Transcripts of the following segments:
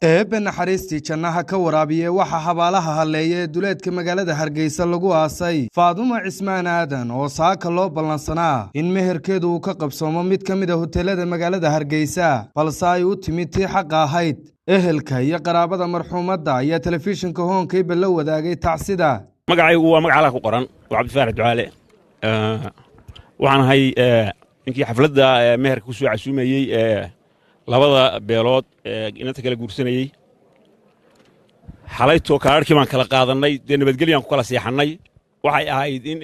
Eebbe naxariistii jannaha ka waraabiye, waxaa xabaalaha halleeya ee duleedka magaalada Hargeysa lagu aasay Faadumo Cismaan Aadan oo saaka loo ballansanaa in meherkeedu uu ka qabsoomo mid ka mid a hoteelada magaalada Hargeysa, balse ay u timid tii xaqa ahayd. Ehelka iyo qaraabada marxuumadda ayaa telefishinka Hoonkayba la wadaagay tacsida. Magacaygu waa magac alaa ku qoran, waa Cabdifaarax Ducaale. Waxaan ahay ninkii xafladda meherka ku soo casuumayey labada beelood inanta kala guursanayey. Xalayto kaararkii baan kala qaadannay, dee nabadgelyaan ku kala seexannay. Waxay ahayd in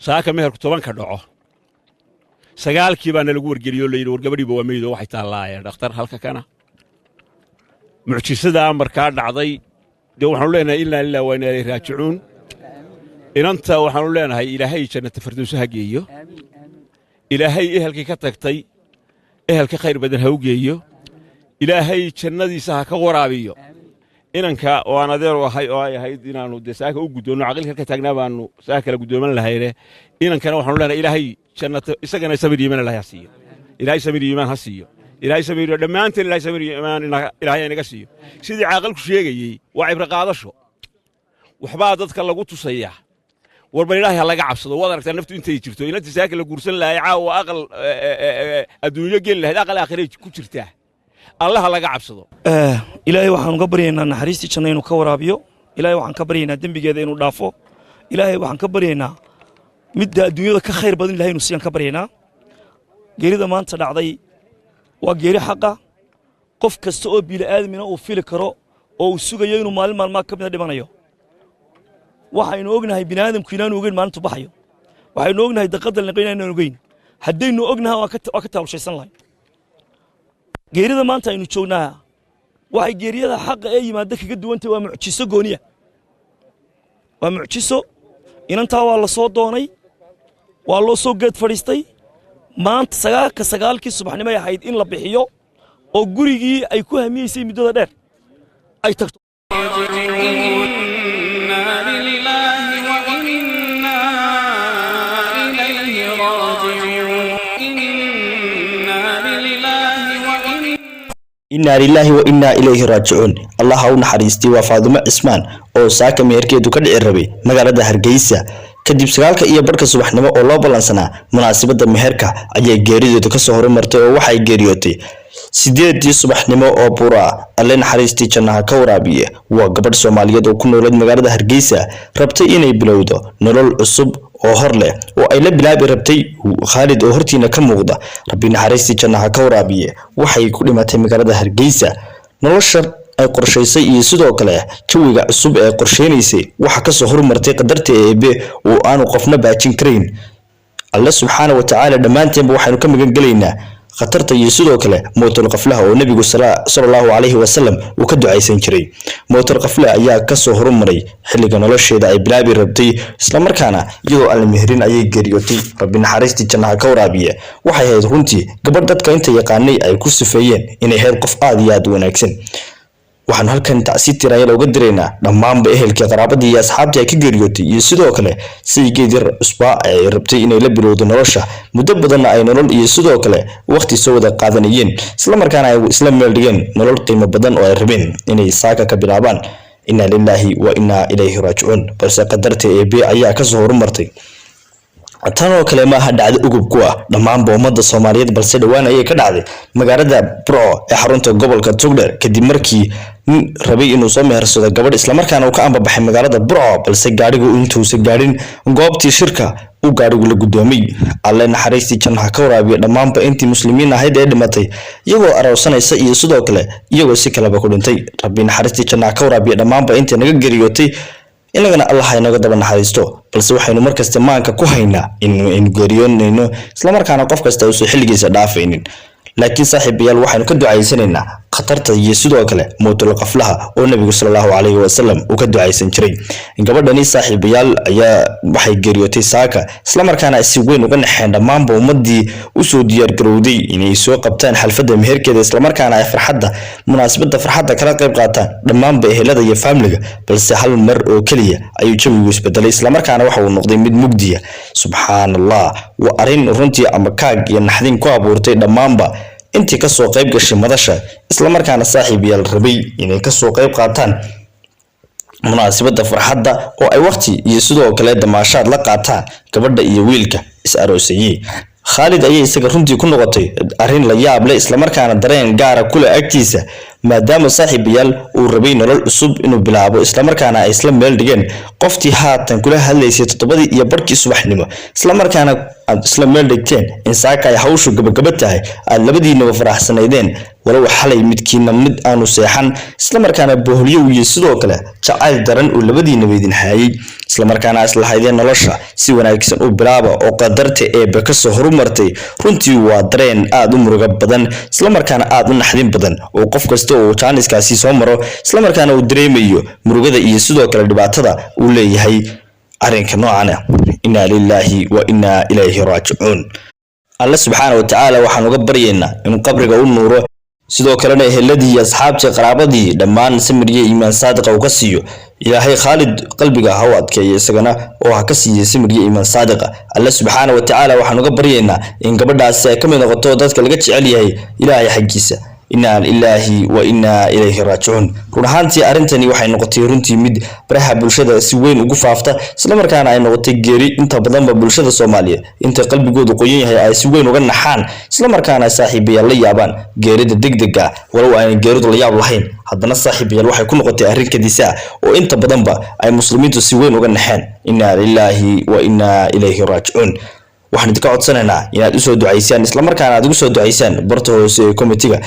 saaka meherku 10-ka dhaco. 9-kii baa nalagu wargeliyo, la yidhi war gabadhiiba waa meydo, waxay taallaa dhakhtar halka kana. Mucjisadaa markaa dhacday, dee waxaanu leenahay innaa lillahi wa innaa ilayhi raajicuun. Inanta waxaanu leenahay Ilaahay jannata firdowsa ha geeyo, Ilaahay ehelkii ka tagtay ehelka khayr badan ha u geeyo, Ilaahay jannadiisa ha ka waraabiyo. Inanka oo aan adeeru ahay oo ay ahayd inaannu dee saaka u guddoonno, caqilka ka taagnaa baannu saaka kala guddooman lahayne, inankana waxaanu leenahay Ilaahay jannata, isagana samir iimaan Ilahay ha siiyo, Ilaahay samir iimaan ha siiyo, Ilaahay samir, dhammaanteen Ilahay samir iimaan Ilaahay inaga siiyo. Sidii caaqilku sheegayey, waa cibro qaadasho, waxbaa dadka lagu tusayaa. Warba Ilaahay ha laga cabsado. Waad aragtaa naftu intay jirto. Inantii saaka la guursan lahay caawa aqal adduunyo geli lahayd, aqal aakhiray ku jirtaa. Allah ha laga cabsado. Ilaahay waxaan uga baryaynaa naxariistii janno inuu ka waraabiyo. Ilaahay waxaan ka baryaynaa dembigeeda inuu dhaafo. Ilaahay waxaan ka baryaynaa midda adduunyada ka khayr badan Ilahay inuu siiyaan ka baryaynaa. Geerida maanta dhacday waa geeri xaqa, qof kasta oo bini'aadamina uu fili karo oo uu sugayo inuu maalin maalmaa ka mida dhimanayo. Waxaynu ognahay bini'aadamku inaanu ogeyn maalintu baxayo. Waxaynu ognahay daqadda liqo inaanu ogeyn. Haddaynu ognahay waa ka taawulshaysan lahay. Geerida maanta aynu joognaa waxay geeriyada xaqa ee yimaadda kaga duwantay waa mucjiso gooniya, waa mucjiso. Inantaa waa la soo doonay, waa loo soo geed fadhiistay. Maanta 9-ka 9-kii subaxnimoy ahayd in la bixiyo oo gurigii ay ku hamiyeysay muddada dheer ay tagto. إنا لله وإنا إليه راجعون. إنا لله وإنا Innaa lilaahi wa innaa ilayhi raajicuun. Allah ha u naxariistay, waa Faadumo Cismaan oo saaka meherkeedu ka dhici rabay magaalada Hargeysa. Kadib 9:30 subaxnimo oo loo ballansanaa munaasabadda meherka ayay geerideedu kasoo horumartay oo waxay geeriyootay 8-dii subaxnimo oo bura. Alle naxariistii jannaha ka waraabiye. Waa gabadh Soomaaliyeed oo ku noolayd magaalada Hargeysa, rabtay inay bilowdo nolol cusub oo hor leh oo ay la bilaabi rabtay Khaalid oo hortiina ka muuqda. Rabbi naxariistii jannaha ka waraabiye, waxay ku dhimatay magaalada Hargeysa. Nolosha ay qorshaysay iyo sidoo kale jawiga cusub ee qorsheynaysay waxa kasoo hormartay qadarta Eebe oo aanu qofna baajin karayn. Alle subxaana wa tacaala dhammaanteenba waxaynu ka magan gelaynaa khatarta iyo sidoo kale mowtul qaflaha oo nebigu sala allahu calayhi wasalam uu ka ducaysan jiray. Mowtul qafle ayaa kasoo horumaray xilliga nolosheeda ay bilaabi rabtay, islamarkaana iyadoo aan la meherin ayay geeriyootay. Rabbi naxariistii jannaha ka waraabiye. Waxay ahayd runtii gabadh dadka inta yaqaanay ay ku sifeeyeen inay ahayd qof aad iyo aad u wanaagsan. Waxaanu halkan tacsi tiraayal uga diraynaa dhammaanba ehelkii, qaraabadii iyo asxaabtii ay ka geeriyootay iyo sidoo kale saygeedii cusbaa ay rabtay inay la bilowdo nolosha, muddo badanna ay nolol iyo sidoo kale waqti soo wada qaadanayeen, islamarkaana ay isla meel dhigeen nolol qiimo badan oo ay rabeen inay saaka ka bilaabaan. Innaa lilaahi wa innaa ilayhi raajicuun. Balse qadarta Eebe ayaa kasoo horumartay. Tan oo kale maaha dhacdo ugub ku ah dhammaanba ummadda Soomaaliyeed, balse dhowaan ayay ka dhacday magaalada Burco ee xarunta gobolka Togdheer, kadib markii nin rabay inuu soo mehersado gabadh, islamarkaana uu ka ambabaxay magaalada Burco, balse gaadhigu intuusa gaadhin goobtii shirka uu gaadhigu la guddoomay. Alle naxariistii jannaha ka waraabiya dhammaanba intii muslimiin ahayd ee dhimatay iyagoo aroorsanaysa iyo sidoo kale iyagoo si kaleba ku dhintay. Rabbi naxariistii jannaha ka waraabiya dhammaanba intii naga geeriyootay, inagana Allah inaga daba naxariisto. Balse waxaynu markasta maanka ku haynaa in aynu geeriyoonayno, islamarkaana qof kasta uusan xilligiisa dhaafaynin. Laakiin saaxiibayaal, waxaynu ka ducaysanaynaa khatarta iyo sidoo kale mowtul qaflaha oo nebigu sala allahu calayhi wasalam uu ka ducaysan jiray. Gabadhani, saaxiibayaal, ayaa waxay geeriyootay saaka, islamarkaana ay si weyn uga naxeen dhammaanba ummadii usoo diyaargarowday inay soo qabtaan xalfadda meherkeeda, islamarkaana ay farxadda munaasabadda farxadda kala qayb qaataan dhammaanba ehelada iyo faamiliga. Balse hal mar oo keliya ayuu jawigu isbedelay, islamarkaana waxa uu noqday mid mugdiya. Subxaan Allah, waa arrin runtii ama kaag iyo naxdin ku abuurtay dhammaanba Intii kasoo qayb gashay madasha, islamarkaana saaxiibayaal rabay inay kasoo qayb qaataan munaasabada farxadda oo ay waqti iyo sidoo kale damaashaad la qaataan gabadha iyo wiilka is aroosayey. Khaalid ayay isaga runtii ku noqotay arrin la yaab leh, islamarkaana dareen gaara kule agtiisa, maadaama saaxiibayaal uu rabay nolol cusub inuu bilaabo, islamarkaana ay isla meel dhigeen qoftii haatan kula hadlaysay 7:30 subaxnimo, islamarkaana aad isla meel dhigteen in saaka ay hawshu gabagaba tahay, aad labadiinaba faraxsanaydeen, walow xalay midkiina mid aanu seexan, islamarkaana boholyow iyo sidoo kale jacayl daran uu labadiinaba idin haayay, islamarkaana islahaydeen nolosha si wanaagsan u bilaaba, oo qadarta eebbe kasoo horumartay. Runtii waa dareen aad u murugo badan, islamarkaana aad u naxdin badan, oo qof kasta oo jaaniskaasi soo maro islamarkaana uu dareemayo murugada iyo sidoo kale dhibaatada uu leeyahay arrinka noocan ah. Inaa lilaahi wa innaa ilayhi raajicuun. Alle subxaana wa tacaala waxaan uga baryaynaa inuu qabriga u nuuro, sidoo kalena eheladii iyo asxaabtii, qaraabadii dhammaan samir iyo iimaan saadiqa uu ka siiyo. Ilaahay Khaalid qalbiga ha u adkeeyo isagana, oo ha ka siiyo samir iyo iimaan saadiqa. Alle subxaana wa tacaala waxaan uga baryaynaa in gabadhaasi ay ka mid noqoto dadka laga jecel yahay Ilaahay xaggiisa. Inaa lilaahi wa innaa ilayhi raajicuun. Run ahaantii arrintani waxay noqotay runtii mid baraha bulshada si weyn ugu faafta, islamarkaana ay noqotay geeri inta badanba bulshada Soomaaliyeed inta qalbigoodu qoyan yahay ay si weyn uga naxaan, islamarkaana ay saaxiibayaal la yaabaan geerida degdega ah. Walow aanay geeridu la yaab lahayn, haddana saaxiibayaal waxay ku noqotay arrin kadisa ah oo inta badanba ay muslimiintu si weyn uga naxeen. Inaa lilaahi wa innaa ilayhi raajicuun. Waxaan idinka codsanaynaa inaad usoo ducaysaan, islamarkaana aad ugu soo ducaysaan barta hoose ee commentiga,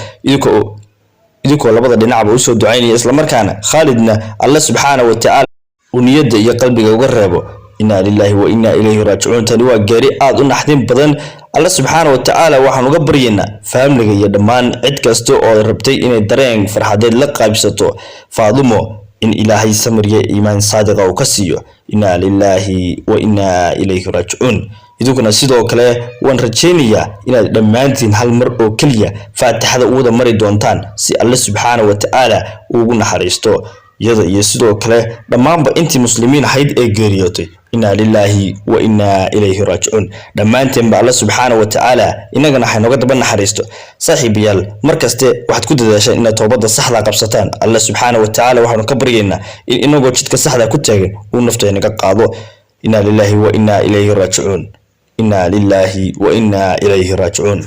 idinkoo labada dhinacba usoo ducaynaya, islamarkaana Khaalidna Alle subxaana wa tacaala uu niyadda iyo qalbiga uga reebo. Inaa lilaahi wa innaa ilayhi raajicuun. Tani waa geeri aad u naxdin badan. Alle subxaana wa tacaala waxaan uga baryaynaa faamliga iyo dhammaan cid kasta oo rabtay inay dareen farxadeed la qaybsato Faadumo in Ilaahay samir iyo iimaan saadiqa uu ka siiyo. Inaa lilaahi wa innaa ilayhi raajicuun. Idinkuna sidoo kale waan rajaynayaa inaad dhammaantiin hal mar oo keliya faatixada u wada mari doontaan, si Alle subxaana wa tacaala uu ugu naxariisto iyada iyo sidoo kale dhammaanba intii muslimiin ahayd ee geeriyootay. Inaa lilaahi wa innaa ilayhi raajicuun. Dhammaanteenba Alle subxaana wa tacaala inagana haynoga daba naxariisto. Saaxiibayaal, mar kaste waxaad ku dadaashaan inaad toobadda saxda qabsataan. Alle subxaana wa tacaala waxaanu ka baryaynaa in inagoo jidka saxda ku taagan uu nafta inaga qaado. Inaa lilaahi wa innaa ilayhi raajicuun. Inaa lilaahi wa innaa ilayhi raajicuun.